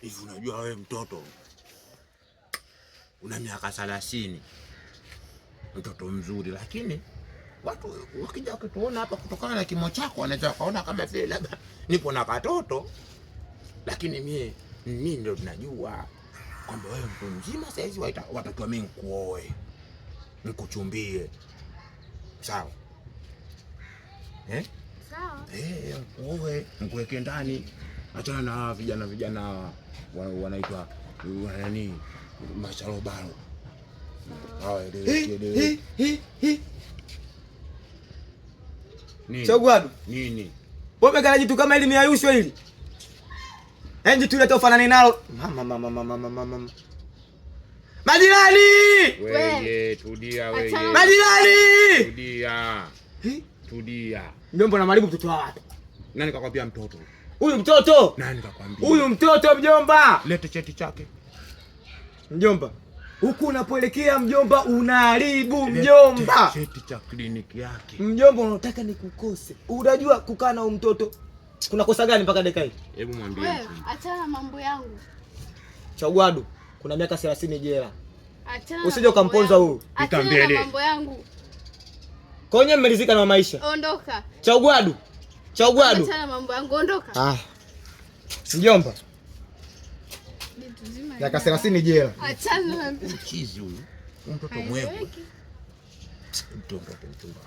Hivi unajua wewe mtoto una miaka 30, mtoto mzuri, lakini watu wakija wakituona hapa, kutokana na kimo chako, wanaweza wakaona kama vile labda nipo na katoto, lakini mie mimi ndio tunajua kwamba wewe mtu mzima saizi watakiwa mimi nikuoe nikuchumbie, sawa eh? Sawa. Eh, nikuoe nikuweke ndani, achana na vijana vijana wanaitwa nani, masharobaro hawa. Eleweki. Nini? Chogwadu. Nini? Wewe umekala jitu kama hili miayusho hili. Yaani jitu ile tofanane nalo. Mama mama mama mama mama. Majirani! Wewe tulia wewe. Majirani! Tulia. Tulia. Mjomba unamharibu mtoto wa watu. Nani kakwambia mtoto? Huyu mtoto. Nani kakwambia? Huyu mtoto mjomba. Lete cheti chake. Mjomba. Huku unapoelekea mjomba unaharibu mjomba. Cheti cha kliniki yake. Mjomba unataka nikukose. Unajua kukaa na huyu mtoto kuna kosa gani mpaka dakika hii? Hebu mwambie. Wewe achana na mambo yangu. Chagwadu kuna miaka 30 jela. Achana. Usije ukamponza huyu. Achana na mbele. mambo yangu. Kwa nini mmelizika na maisha? Ondoka. Chagwadu. Chagwadu. Achana na mambo yangu, ondoka. Ah. Mjomba, Jitu zima. miaka 30 jela. Achana na Chizi huyu. Mtoto mwewe. Haieleweki. Mtoto mchumba.